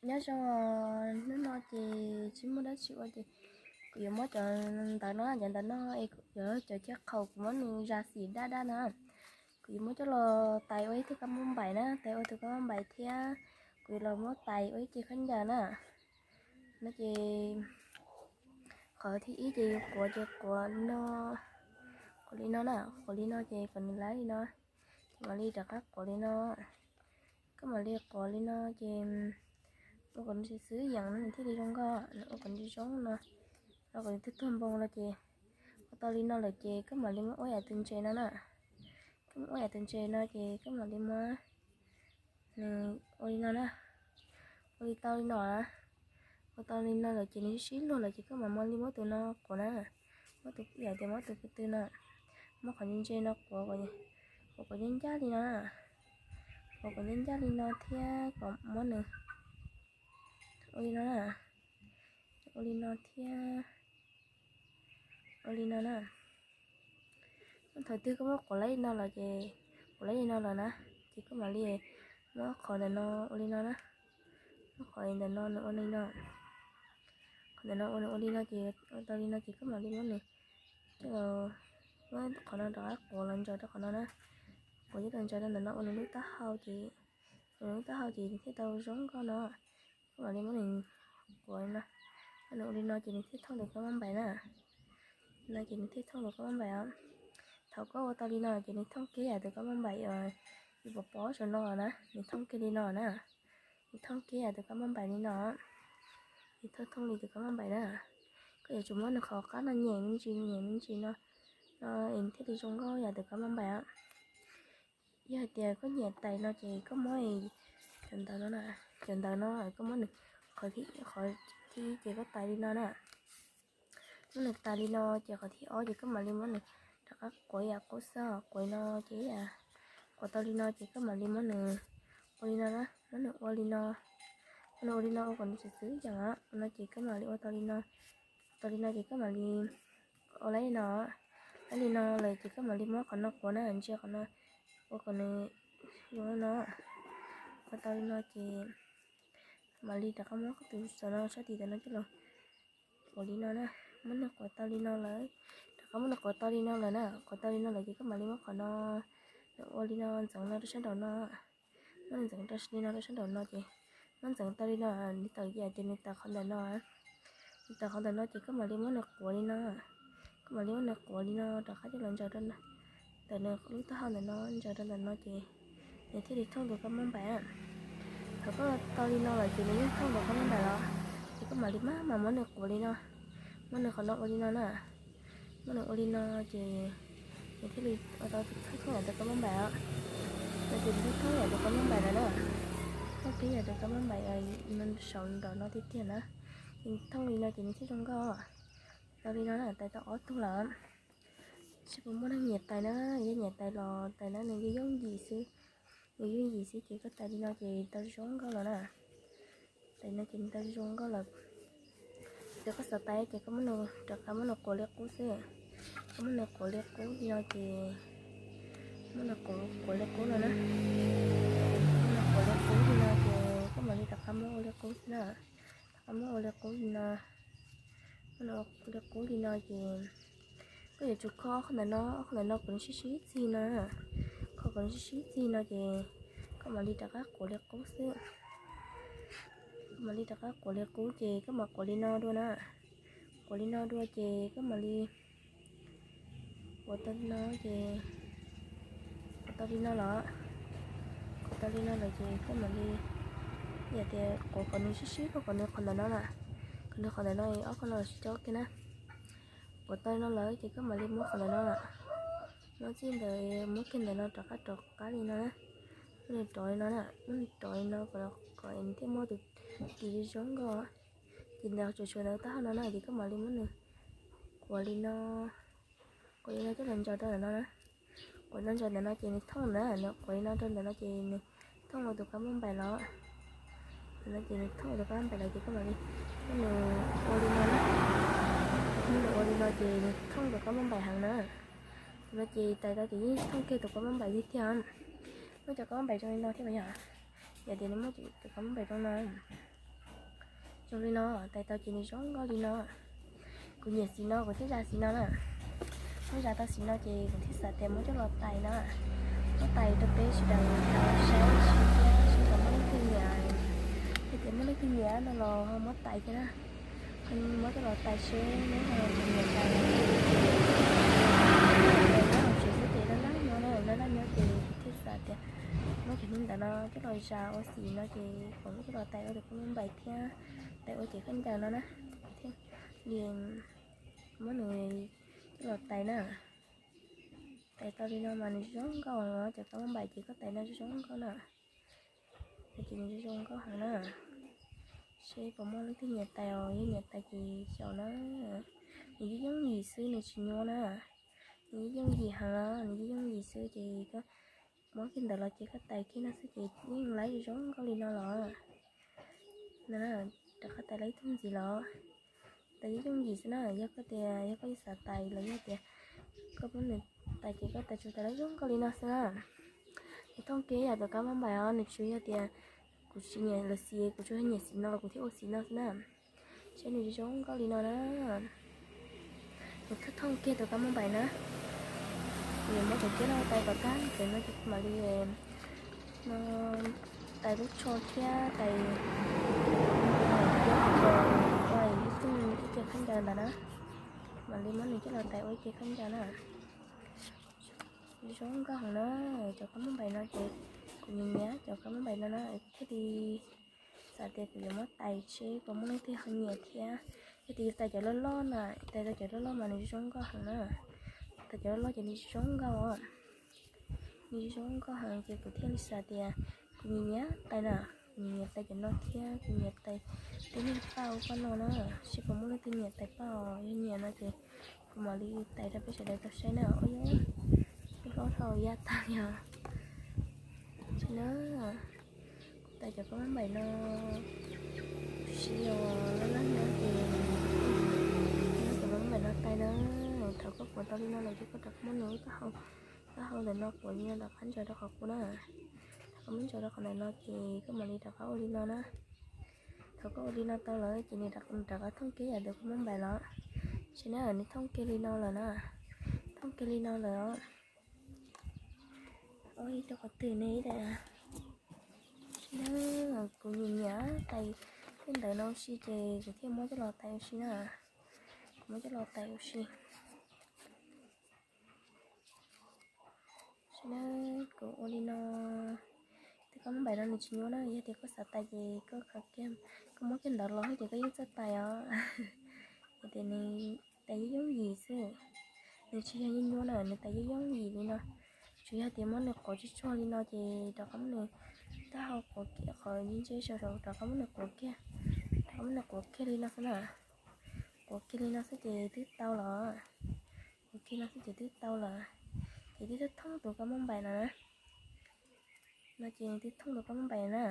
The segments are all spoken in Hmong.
Nyob zoo, hnub no ces tsis muaj dab tsi ua ces kuv yuav muab cov ntawv no, cov ntawv no es kuv yuav cov chaw qhaum kuv muab nws zam xim dab dab na. Kuv yuav muab coj los tais ua ib tug kab mob npaim na, tais ua tus kab mob npaim thiab kuv yuav los muab tais ua ib ce khaub ncaws na. No ces qhov thib ib ces yus quav ces quav no, quav li no na, quav li no ces kom nws lab li no, ces mam li rov qab quav li no. Koj mam li quav li no ces ua kom nws xwb xwb yeem no nws thiaj li zoo nkauj, nws ua kom nws zoo no, ua kom nws tuag tuag npoo no ces ua tau li no lawm ces koj mam li muab ua yam tus ntses no na. Koj muab ua yam tus ntses no ces koj mam li muab nws ua li no na, ua li tau li no na. Ua tau li no lawm ces nws sib sib luag lawm ces koj mam li muab tus no quav na, muab tus yam tias muab tus ko tw no, muab qhov ntse ntse no quav, quav kom ncaj ncaj li no, quav kom ncaj ncaj li no thiab kom muab nws ua li no na, ua li no thiab, ua li no na. Thaum twg koj muab quav lawm li no lawm ces, quav lawm li no lawm na, ces koj mam li muab qhov ntawm no ua li no na, muab qhov ntawm no nws ua li no, qhov ntawm no ua nws ua li no ces ua tau li no ces koj mam li muab nws coj los, muab qhov no rov qab quav los ntsaws rau qhov no na, quav coj los ntsaws rau ntawm no ua nws lub taub hau ces, ua nws lub taub hau ces nws thiaj tau zoo nkauj no. Koj mam li muab nws quav no, muab nws ua li no ces nws thiaj thooj tus kab mob npaim na. No ces nws thiaj thooj tus kab mob npaim os. Thaum koj ua tau li no ces nws thooj kiag yam tus kab mob npaim uas yus pom pom saum no na, nws thooj kiag li no na. Nws thooj kiag yam tus kab mob npaim li no, nws thooj thooj li tus kab mob npaim na. Koj yuav tsum muab nws qhov qab no nyem me ntsis nyem me ntsis no, no es nws thiaj li zoo nkauj yam tus kab mob npaim os. Yog hais tias koj nyiam tais no ces koj muab cov ntawv no, cov ntawv no koj muab nws qhov thib, qhov thib ces koj tais li no na. Muab nws tais li no ces qhov thib ob ces koj mam li muab nws rov qab quav yam qub xwb, quav no ces quav tau li no ces koj mam li muab nws ua li no na, muab nws ua li no, muab nws ua li no ua kom nws txwv txwv yeem no ces koj mam li ua tau li no. Tau li no ces koj mam li ua li no, ua li no lawm ces koj mam li muab qhov no quav na, ntsia qhov no ua kom nws zoo li no. Ua tau li no ces mam li rov qab muab tus xov no sab tim ntawm no coj los quav li no na. Muab nws quav tau li no lawm, rov qab muab nws quav tau li no lawm na, quav tau li no lawm ces koj mam li muab qhov no ua li no ntxeev no rau sab nraum no. Muab nws ntxeev rau li no rau sab nraum no ces muab ntxeev tau li no, nws tawm yam ces nws tawm qhov ntawm no, nws tawm qhov ntawm no ces koj mam li muab nws quav li no, koj mam li muab nws quav li no rov qab coj los ntsaws rau ntawm nws lub taub hau ntawm no, ntsaws rau ntawm no ces nws thiaj li thooj tus kab mob npaim. Thaum koj tau li no lawm ces nws yeej thooj tus kab mob npaim los, ces koj mam li maj mam muab nws quav li no, muab nws qhov no ua li no na. Muab nws ua li no ces nws thiaj li ua tau thooj yam tus kab mob npaim os. No ces nws thooj yam tus kab mob npaim lawm na. Thooj kiag yam tus kab mob npaim saum nraum no tiag tiag na. Ces thooj li no ces nws thiaj zoo nkauj. Tau li no na, tais tau ob tug lawm. Tsis pub muaj neeg nyiam tais na, yog nyiam tais los tais na nws yeej yooj yim xwb. Nws yooj yim xwb ces koj tais li no ces tau zoo nkauj los na. Tais no ces nws tau zoo nkauj lawm. Ces koj xav tais ces koj muab nws rov qab muab nws quav li qub xwb. Koj muab nws quav li qub li no ces, muab nws quav, quav li qub no na. Muab nws quav li qub li no ces koj mam li rov qab muab ua li qub xwb na. Rov qab muab ua li qub li no. Muab nws ua li qub li no ces koj yuav tsum kho ob qho ntawm no, ob qho ntawm no kom nws sib sib txig no. Kho kom nws sib sib txig no ces koj mam li rov qab quav li qub xwb. Koj mam li rov qab quav li qub ces koj mam quav li no dua na. Quav li no dua ces koj mam li quav tau li no ces, quav tau li no los, quav tau li no lawm ces koj mam li, yam tias quav kom nws sib sib, koj kom nws qhov ntawm no na, kom nws qhov ntawm no ob qho no sib rau kiag na. Quav tau li no lawm ces koj mam li muab qhov ntawm no, muab txij ntawd muab kiag ntawm no rov qab rov qab li no na. Muab nws rov li no na, muab nws rov li no kom, kom nws thiaj muaj tus ris zoo nkauj. Ces ntawd tsuas tshuav ntawm taub hau no na ces koj mam li muab nws quav li no, quav li no coj los ntsaws rau ntawm no na. Quav no ntsaws ntawm no ces nws thooj na, nws quav li no rau ntawm no ces nws thooj ua tus kab mob npaim los. Ntawm no ces nws thooj ua tus kab mob npaim los ces koj mam li muab nws ua li no na. Muab nws ua li no ces nws thooj tus kab mob npaim heev na. Ntawm no ces tais tau ces yeej thooj kiag tus kab mob npaim tiag tiag. Muaj cov kab mob npaim zoo li no thiab mas yog, yog tias nws muaj tus kab mob npaim zoo no, Zoo li no, tais tau ces nws zoo nkauj li no. Kuv nyiam xim no kuv thiaj zas xim no na. Kuv zas tau xim no ces kuv thiaj xav tias muab coj los tais na. Muab tais rau peb sawv daws tau saib seb, seb puas muaj leej twg nyiam, hais tias muaj leej twg nyiam no los ho muab tais thiab na. Muab coj los tais seb neb ho nyiam tais. Nyob hauv tsev xwb ces laj laj nyob na, laj laj nyob ces kuv thiaj xav tias muab cov me ntawd no coj los zas ua xim no ces kom muab coj los tais ua tus kab mob npaim thiab, tais ua cev khaub ncaws no na. Thiaj li muab nws coj los tais na. Tais tau li no mas nws zoo nkauj, cov kab mob npaim ces koj tais no zoo nkauj na. Tais ces nws zoo nkauj heev na. Seb puas muaj leej twg nyiam tais os, yog nyiam tais ces xyaum na. Nws yooj yooj yim xwb, nws tsis nyuaj na. Nws yooj yooj yim heev, nws yooj yooj yim xwb ces koj muab kiag ntawd los ces koj tais kiag no xwb ces yeej laib zoo nkauj li no los. No, rov qab tais laib ib tug ntxiv los. Tais yooj yooj yim xwb na, yog koj tias yog koj xav tais los yog tias koj muab nws tais ces koj tais tsuas tais laib zoo nkauj li no xwb na. Nws thooj kiag yam tus kab mob npaim os, nws tsuas yog tias kuv tsis nyiam lawv xim, kuv tsuas nyiam xim no los kuv thiaj ua xim no xwb na. Seb nws zoo nkauj li no na. Nws thooj kiag tus kab mob npaim na. Kuv yuav muab cov kiab no tais kom tag ntawd no ces kuv mam li no tais lub tsho thiab tais ua ib tug ib ce khaub ncaws ntawd na. Mam li muab nws coj los tais ua ib ce khaub ncaws na. Zoo nkauj heev na, cov kab mob npaim no ces kuv nyiam nyiam cov kab mob npaim no na, thiaj li xav tias kuv yuav muab tais seb puas muaj leej twg ho nyiam thiab. Yog tias yus tais cov loj loj na, tais tau cov loj loj mas nws zoo nkauj heev na. Tais cov loj loj ces nws zoo nkauj os. Nws zoo nkauj heev ces kuv thiaj li xav tias kuv nyiam nyiam tais na, kuv nyiam nyiam tais cov no thiab kuv nyiam tais tej niag paj ua paj no na. Seb puas muaj leej twg nyiam tais paj os, yog nyiam no ces kuv mam li tais rau peb sawv daws tau saib na. Ua yog lub hlob dhau yaj tag li os. Tais na, kuv tais cov kab mob npaim no siv os, laj laj nyob ces muab cov kab mob npaim no tais na. Thaum koj kuav tau li no lawm ces koj rov qab muab nws lub taub hau, taub hau ntawm no kuav li no rov qab ntsaws rau qhov qub na. Thaum koj muab ntsaws rau qhov ntawm no ces koj mam li rov qab ua li no na. Thaum koj ua li no tau lawm ces nws rov qab thooj kiag yam tus kab mob npaim los. Seb na, nws thooj kiag li no lawm na. Thooj kiag li no lawm os. Ua ib rau qhov twg ne ib daim. Seb na, kuv nyiam nyiam tais tej ntawd no ua si ces kuv thiaj muab coj los tais ua si na. Kuv muab coj los tais ua si. Seb na, kuv ua li no. Tus kab mob npaim no nws tsis nyuaj na, yog tias koj xav tais ces koj khaws kiag, koj muab kiag ntawd los ces koj yeej txawj tais os. Yog tias nws tais yooj yooj yim xwb, nws tsis yog nyuaj nyuaj na, nws tais yooj yooj yim li no. Tsuas yog tias muab nws quav tsuag tsuag li no ces rov qab muab nws taub hau quav kiag, qhov ntsej ntsej saum saud rov qab muab nws quav kiag, rov qab muab nws quav kiag li no xwb na. Quav kiag li no xwb ces twb tau los. Quav kiag no xwb ces twb tau lawm. Ces twb thooj tus kab mob npaim no na. No ces twb thooj tus kab mob npaim na.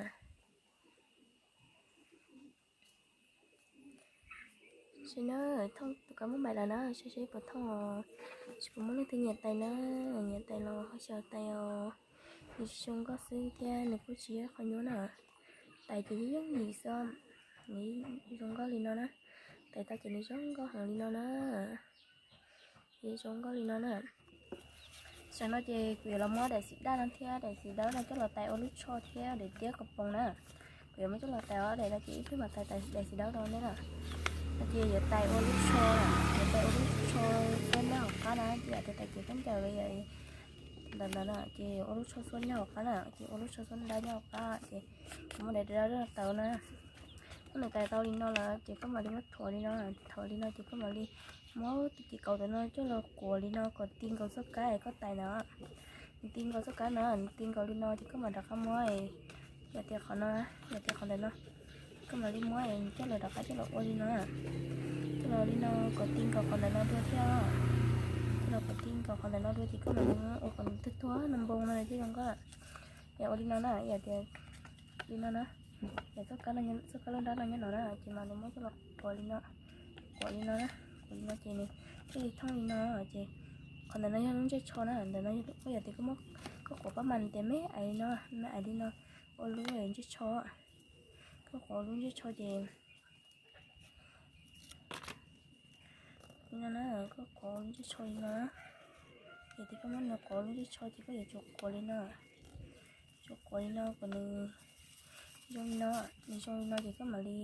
Seb na, thooj tus kab mob npaim lawm na, seb seb puas thooj os. Seb puas muaj leej twg nyiam tais na, nyiam tais los ho xyaum tais os. Nws tsis zoo nkauj xwb thiab nws kuj tsis yog qhov nyuaj na. Tais ces yooj yooj yim xwb, nws zoo nkauj li no na. Tais tau ces nws zoo nkauj heev li no na. Ces zoo nkauj li no na. Tam no ces kuv yuav los muab daim xim daj no thiab daim xim dawb no coj los tais ua lub tsho thiab daim tiab ko poos na. Kuv yuav muab coj los tais ob daim no ces ib pliag mam tais daim xim dawb rau nej na. No ces yuav tais ua lub tsho, yuav tais ua lub tsho xuab nyob hauv qab na, ces yam tias tais cev khaub ncaws li ntawd ntawd na, ces ua lub tsho xuab nyob hauv qab na, ces ua lub tsho xuab nrab nyob hauv qab ces kuv muab daim dawb no tais na. Koj nws tais tau li no lawm ces koj mam li muab thuav li no, thuav li no ces koj mam li muab tus ci kauv ntawm no coj los quav li no kom ti nkaus txoj kab es koj tais ntawd. Nws ti nkaus txoj kab no, nws ti nkaus li no ces koj mam rov qab muab, yam tias qhov no, yam tias qhov ntawm no, koj mam li muab coj los rov qab coj los ua li no, coj los li no kom ti nkaus qhov ntawm no dua thiab. Coj los kom ti nkaus qhov ntawm no dua ces koj mam li muab ua kom nws tuag tuag no npoo no thiaj zoo nkauj. Yam ua li no na, yam tias li no na, yam txoj kab, txoj kab lub nrab no nyob no na ces mam li muab coj los quav li no, quav li no na, quav li no ces nws thiaj li thooj li no ces qhov ntawm no yog lub ntsej tsho na, ntawm no yog yam tias koj muab, koj quav pab mas tias me ais li no, me ais li no ua lub ntsej tsho. Koj quav lub ntsej tsho ces Li no na, koj quav lub ntsej tsho li no, ces thaum koj muab nws quav lub ntsej tsho ces koj yuav tsum quav li no, tsum quav li no kom nws zoo li no, nws zoo li no ces koj mam li,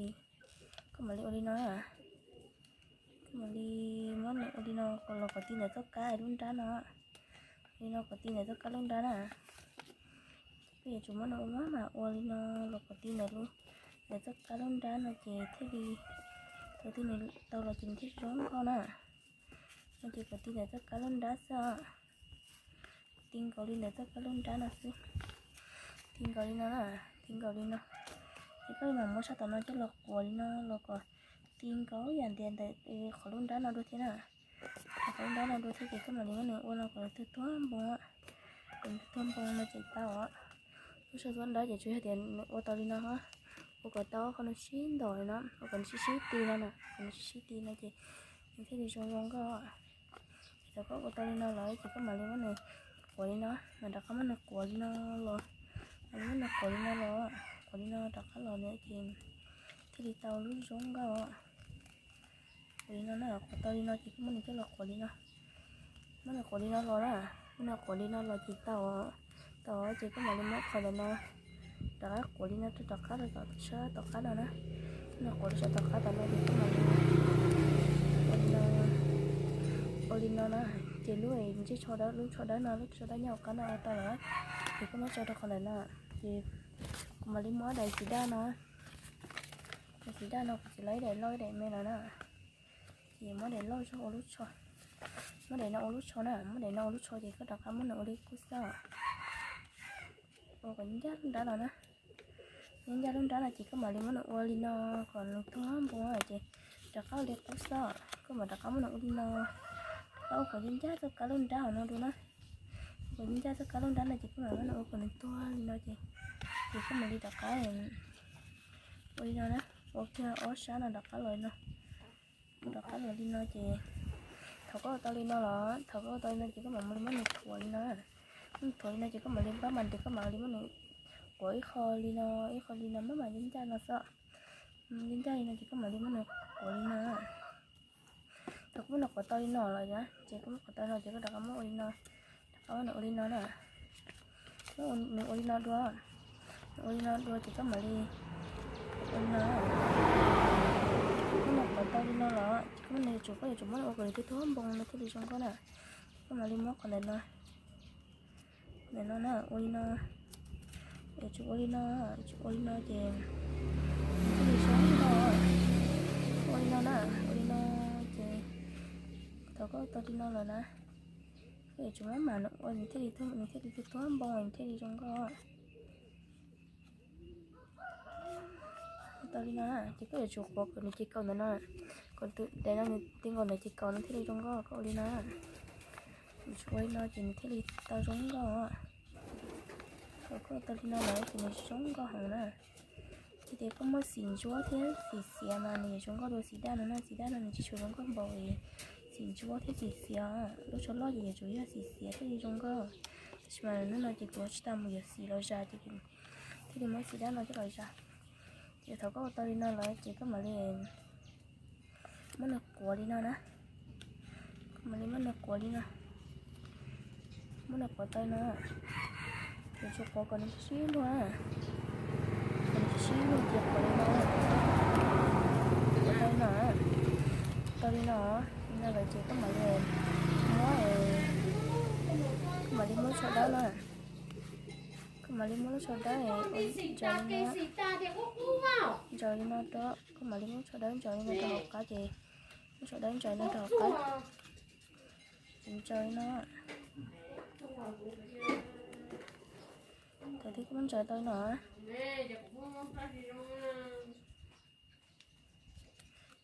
koj mam li ua li no, koj mam li muab nws ua li no kom los kom ti ntawm txoj kab lub nrab no, li no kom ti ntawm txoj kab lub nrab na. Koj yuav tsum muab nws ua maj mam ua li no los kom ti ntawm lub, ntawm txoj kab lub nrab no ces thiaj li, thaum twg nws tau los ces nws thiaj zoo nkauj na. No ces kom ti ntawm txoj kab lub nrab xwb, ti nkaus li ntawm txoj kab lub nrab no xwb, ti nkaus li no na, ti nkaus li no. Ces koj mam muab sab tom no coj los quav li no los kom ti nkaus yam ntawm qhov lub nrab no dua thiab na. Qhov lub nrab no dua thiab ces koj mam li muab nws ua no kom nws tuag tuag npoo, kom nws tuag tuag npoo no ces tau. Lub sab nrab ces tsuas yog tias nws ua tau li no, ua kom tau qhov nws sib ntaus no, ua kom nws sib sib ti no na, kom nws sib sib ti no ces nws thiaj li zoo zoo nkauj. Ces thaum koj ua tau li no lawm ces koj mam li muab nws quav li no, mam rov qab muab nws quav li no los, mam li muab nws quav li no los, quav li no rov qab los na ces thiaj li tau lub zoo nkauj. Quav li no na, quav tau li no ces koj muab nws coj los quav li no, muab nws quav li no los na, muab nws quav li no los ces tau, tau ces koj mam li muab qhov ntawm no rov qab quav li no rau tom qab, rau tom sab tom qab no na. Muab nws quav rau sab tom qab tom no ces koj mam li ua li no, ua li no na. Ces lub ntsej tsho dawb, lub tsho dawb no, lub tsho dawb nyob hauv qab no ua tau lawm, ces koj muab tso rau qhov ntawm no. Ces kuv mam li muab daim xim daj no, daim xim daj no kuv tsis los ib daim loj ib daim me no na. Ces muab daim loj zog ua lub tsho, muab daim no ua lub tsho na, muab daim no ua lub tsho ces koj rov qab muab nws ua li qub xwb, ua kom ncaj lub nrab no na. Ncaj ncaj lub nrab no ces koj mam li muab nws ua li no kom nws tuag npoo ces rov qab ua li qub xwb, koj mam rov qab muab nws ua li no, rov qab ua kom ncaj ncaj txoj kab lub nrab hauv no dua na. Ua kom ncaj ncaj txoj kab lub nrab no ces koj mam muab nws ua kom nws tuag li no ces, ces koj mam li rov qab ua li no na, ua kiag ob sab no rov qab los li no. Rov qab los li no ces thaum koj ua tau li no los, thaum koj ua tau li no ces koj mam li muab nws thuav li no. Muab nws thuav li no ces koj mam li npab mas ntes, koj mam li muab nws quav ib qho li no, ib qho li no maj mam ncaj ncaj no xwb. Ncaj ncaj li no ces koj mam li muab nws quav li no. Thaum koj muab nws quav tau li no lawm na, ces koj muab quav tau li no ces koj rov qab muab ua li no, rov qab muab nws ua li no na. Muab nws ua li no dua, nws ua li no dua ces koj mam li ua li no. Muab nws quav tau li no los ces koj muab nws yuav tsum, koj yuav tsum muab nws ua kom nws tuag tuag npoo no thiaj li zoo nkauj na. Koj mam li muab qhov ntawm no, ntawm no na, ua li no. Yuav tsum ua li no, yuav tsum ua li no ces nws thiaj li zoo nkauj. Ua li no na, ua li no ces thaum koj ua tau li no lawm na, koj yuav tsum maj mam nws ua nws thiaj li, nws thiaj li tuag tuag npoo nws thiaj li zoo nkauj. Ua tau li no na ces koj yuav tsum quav kom nws ces kaus ntawm no, kom tus daim no nws ti nkaus ntawm ces kaus no thiaj li zoo nkauj, koj ua li no. Yuav tsum ua li no ces nws thiaj li tau zoo nkauj. Thaum koj ua tau li no lawm ces nws zoo nkauj heev na. Ces tias koj muaj xim ntsuab thiab xim xiav mas nws yuav zoo nkauj dua xim daj no na. Xim daj no nws tsis tshua zoo nkauj npaum, xim ntsuab thiab xim xiav, lub tsho loj ces yuav tsum yog xim xiav thiaj li zoo nkauj. Tab sis mas hnub no ces kuv tsis tau mus yuav xim los zas ces thiaj li muab xim daj no coj los zas. Ces thaum koj ua tau li no lawm ces koj mam li muab nws quav li no na. Koj mam li muab nws quav li no. Muab nws quav tau li no, yuav tsum quav kom nws sib luag, kom nws sib luag ces quav li no. Quav tau li no, tau li no, li no lawm ces koj mam li muab, koj mam li muab tsho dawb na. Koj mam li muab lub tsho dawb ntsaws li no, ntsaws li no rau, koj mam li muab tsho dawb ntsaws li no rau hauv qab ces, muab tsho dawb ntsaws li no rau hauv qab, ces ntsaws li no. Thaum twg koj muab ntsaws tau li no,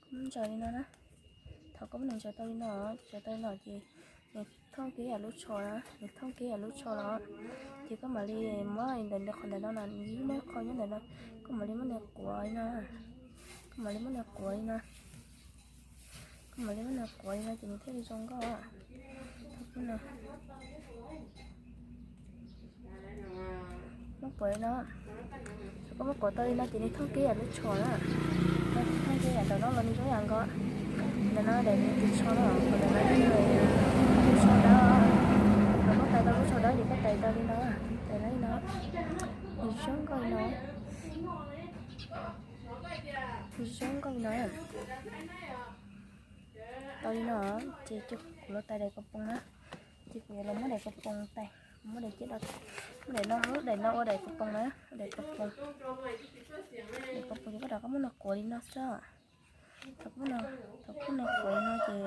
koj muab ntsaws li no na. Thaum koj muab nws ntsaws tau li no, ntsaws tau li no ces nws thooj kiag yam lub tsho na, nws thooj kiag yam lub tsho los, ces koj mam li muab ntawm ntawm qhov ntawm no na, nws muaj qhov nyob ntawm no, koj mam li muab nws quav li no, koj mam li muab nws quav li no, koj mam li muab nws quav li no ces nws thiaj li zoo nkauj. Muab quav li no, thaum koj muab quav tau li no ces nws thooj kiag yam lub tsho na, thooj kiag yam ntawm no los nws zoo yam nkaus. Ntawm no daim ris tsho no, qhov ntawm no yog lub tsho dawb. Thaum koj tais tau lub tsho dawb ces koj tais tau li no, tais li no, nws zoo nkauj li no, nws zoo nkauj li no. Tau li no ces kuv los tais daim ko poos na, ces kuv yuav los muab daim ko poos tais, muab daim, muab daim no, muab daim no ua daim ko poos na, daim ko poos. Daim ko poos ces koj rov qab muab no quav li no xwb. Thaum, thaum koj no quav li no ces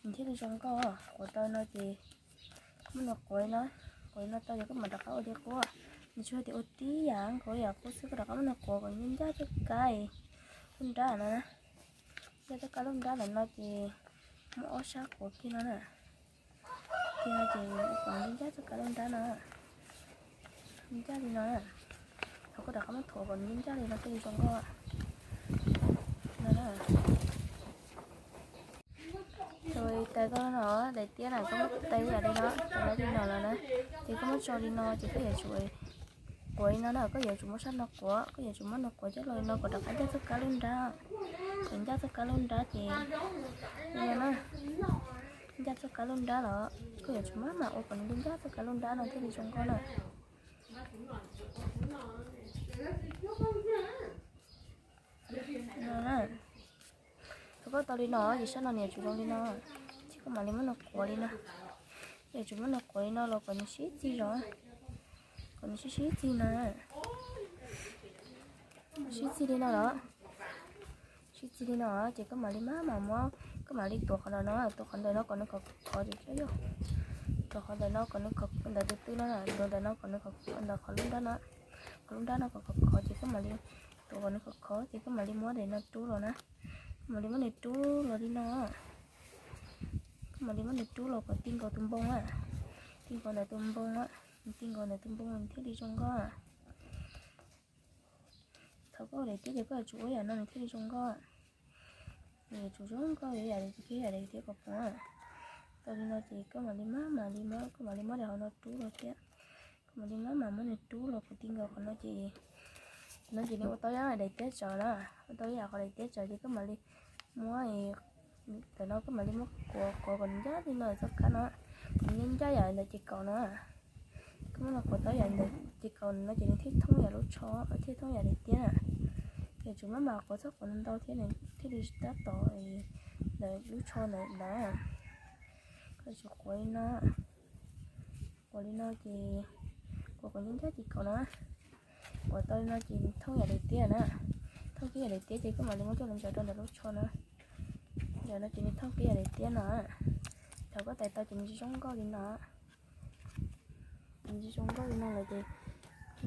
nws thiaj li zoo nkauj. Quav tau no ces koj muab no quav li no, quav li no tau ces koj mam rov qab ua li qub. Nws tsuas hais tias ua tib yam nkaus yam qub xwb, koj rov qab muab no quav kom ncaj ncaj txoj kab lub nrab no na. Ncaj txoj kab lub nrab ntawm no ces muab ob sab quav kiag no na. Kiag no ces kom ncaj ncaj txoj kab lub nrab no. Ncaj li no na. Thaum koj rov qab muab thuav kom ncaj ncaj li no thiaj li zoo nkauj no na. Thaum tais tau no daim tiab na, koj muab tais yam li no, tais li no lawm na, ces koj muab tso li no ces koj yuav tsum quav li no na, koj yuav tsum muab sab no quav, koj yuav tsum muab no quav coj los li no kom rov qab ncaj txoj kab lub nrab. Kom ncaj txoj kab lub nrab ces li no na, ncaj txoj kab lub nrab los koj yuav tsum maj mam ua kom nws ncaj txoj kab lub nrab no thiaj li zoo nkauj na. Thaum koj tau li no ces sab no nws yuav tsum zoo li no, ces koj mam li muab no quav li no. Yuav tsum muab no quav li no los kom nws sib txig zog, kom nws sib sib txig no. Sib txig li no los, sib txig li no ces koj mam li maj mam muab, koj mam li tuav qhov ntawm no, tuav qhov ntawm no kom nws khov khov ces, tuav qhov ntawm no kom nws khov, ntawm tus tw no, tuav ntawm no kom nws khov, ntawm qhov lub nrab no, qhov lub nrab no kom khov khov ces koj mam li, tuav kom nws khov khov ces koj mam li muab daim no rub los na. Koj mam li muab nws rub los li no. Koj mam li muab nws rub los kom ti nkaus tus npoo a, ti nkaus ntawm tus npoo a, nws ti nkaus ntawm tus npoo nws thiaj li zoo nkauj. Thaum koj ua daim tiab ces koj yuav tsum ua yam no nws thiaj li zoo nkauj. Nws yuav tsum zoo nkauj ib yam li tus tiab, ib yam li tiab ko poos. Tau li no ces koj mam li maj mam li muab, koj mam li muab daim hauv no rub los thiab. Koj mam li maj mam muab nws rub los kom ti nkaus qhov no ces, no ces nws ua tau ib yam daim tiab tsawv na, ua tau ib yam qhov daim tiab tsawv ces koj mam li muab ntawm no koj mam li muab quav quav kom ncaj li no txoj kab no, kom ncaj ncaj yam ntawm ces kaum no. Koj muab no quav tau yam ntawm ces kaum no ces nws thiaj thoob yam lub tsho, thiaj thoob yam daim tiab na. Yuav tsum maj mam quav txhob quav ntau thiab nws thiaj li tab tom ntawm lub tsho ntawd ntawd. Koj yuav tsum quav li no, quav li no ces quav kom ncaj ncaj ces kaum no. Quav tau li no ces thoob yam daim tiab na. Thoob kiag yam daim tiab ces koj mam li muab coj los ntsaws rau ntawm lub tsho na. Ntawm no ces nws thoob kiag yam daim tiab no. Thaum koj tais tau ces nws zoo nkauj li no. Nws zoo nkauj li no lawm ces,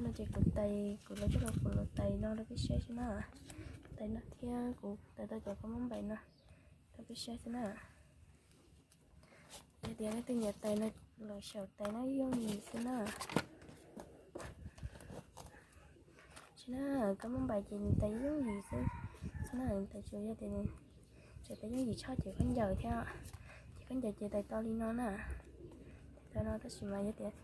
no ces kuv tais, kuv los coj los kuv los tais no rau peb saib xwb na. Tais no thiab kuv tais tau cov kab mob npaim no rau peb saib xwb na. Yog tias leej twg nyiam tais no los xyaum tais no yooj yim xwb na. Sim na, kab mob npaim ces nws tais yooj yim xwb, xwb na, tais tsuas yog tias nws tseem tais yooj yim tshaj ces khaub ncaws thiab, ces khaub ncaws ces tais tau li no na. Tais tau no tab sis mas yog tias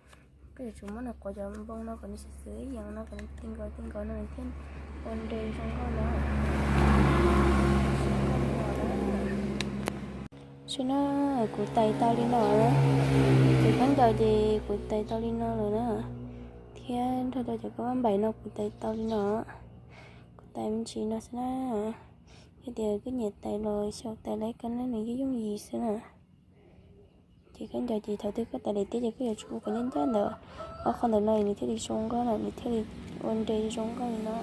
koj yuav tsum muab nws quav cov npoo no kom nws xwm xwm ib yam no kom nws ti nkaus ti nkaus no nws thiaj ua nres zoo nkauj no. Sim na, kuv tais tau li no, ces khaub ncaws ces kuv tais tau li no lawm na, thiab nrog rau cov kab mob npaim no kuv tais tau li no. Kuv tais me ntsis no xwb na. Yog tias koj nyiam tais los xyaum tais lawv kab neb nws yooj yooj yim xwb na. Ces khaub ncaws ces thaum twg koj tais daim tiab ces koj yuav tsum ua kom ncaj ncaj ntawm ob qho ntawm no nws thiaj li zoo nkauj na, nws thiaj li ua nres zoo nkauj li no.